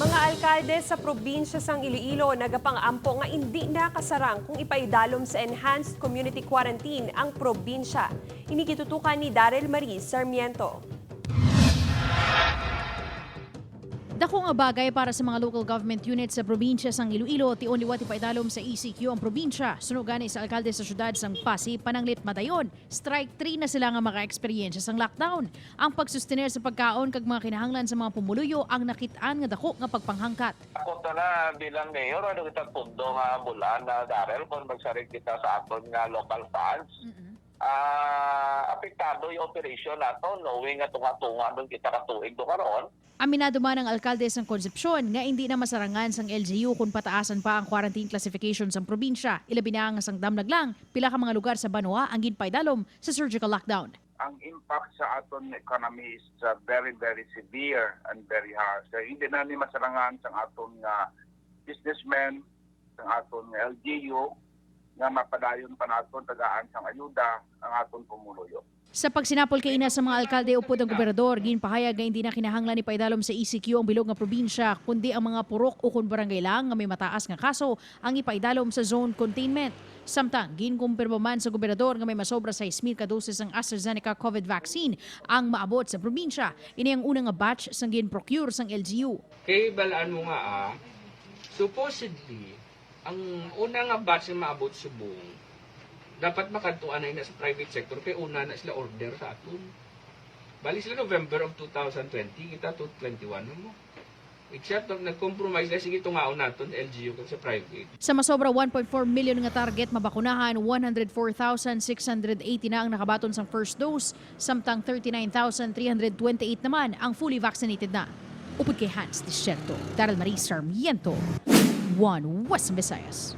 Mga alkalde sa probinsya sang Iloilo nagapang-ampo nga hindi na kasarang kung ipaidalom sa enhanced community quarantine ang probinsya. Ini gitutukan ni Daryl Marie Sarmiento. Dako nga bagay para sa mga local government units sa probinsya sang Iloilo, tion liwat ipaidalom sa ECQ ang probinsya. Suno gani sa alkalde sa syudad sang Passi, pananglit madayon. Strike 3 na sila nga maka-eksperyensya sang lockdown. Ang pagsustenir sa pagkaon kag mga kinahanglan sa mga pumuluyo ang nakitaan nga dako nga pagpanghangkat. Ako ta na bilang mayor, ano kita pundo nga bulan na, Darrell, kung magsarig kita sa aton nga local funds. Apektado yung operation nato knowing nga tunga-tunga doon kita katuig do karon. Aminado man ang alkalde sang Concepcion nga hindi na masarangan sang LGU kung pataasan pa ang quarantine classification sang probinsya. Ilabi na nga sang damlag lang, pila ka mga lugar sa Banwa ang ginpaidalom sa surgical lockdown. Ang impact sa aton economy is very, very severe and very harsh. So, hindi na ni masarangan sa aton nga businessmen, sa aton nga LGU, nga mapadayon pa naton tagaan sang ayuda ang aton pumuluyo. Sa pagsinapol kay ina sa mga alkalde upod ang gobernador, ginpahayag nga hindi na kinahanglan ipaidalom sa ECQ ang bilog nga probinsya, kundi ang mga purok o kun barangay lang nga may mataas nga kaso ang ipaidalom sa zone containment. Samtang, ginkumpirma man sa gobernador nga may masobra sa 6,000 ka doses ang AstraZeneca COVID vaccine ang maabot sa probinsya. Ini ang unang nga batch sang gin-procure sang LGU. Kay balaan mo nga supposedly, ang una nga batch na maabot subong, dapat makadtuan na sa private sector kay una na sila order sa aton. Bali sila November of 2020, kita to 21 na mo. Except nag nag-compromise na sige, tungaon naton LGU kag sa private. Sa masobra 1.4 million nga target mabakunahan, 104,680 na ang nakabaton sang first dose, samtang 39,328 naman ang fully vaccinated na. Upod kay Hans Desierto, Daryl Marie Sarmiento, One Western Visayas.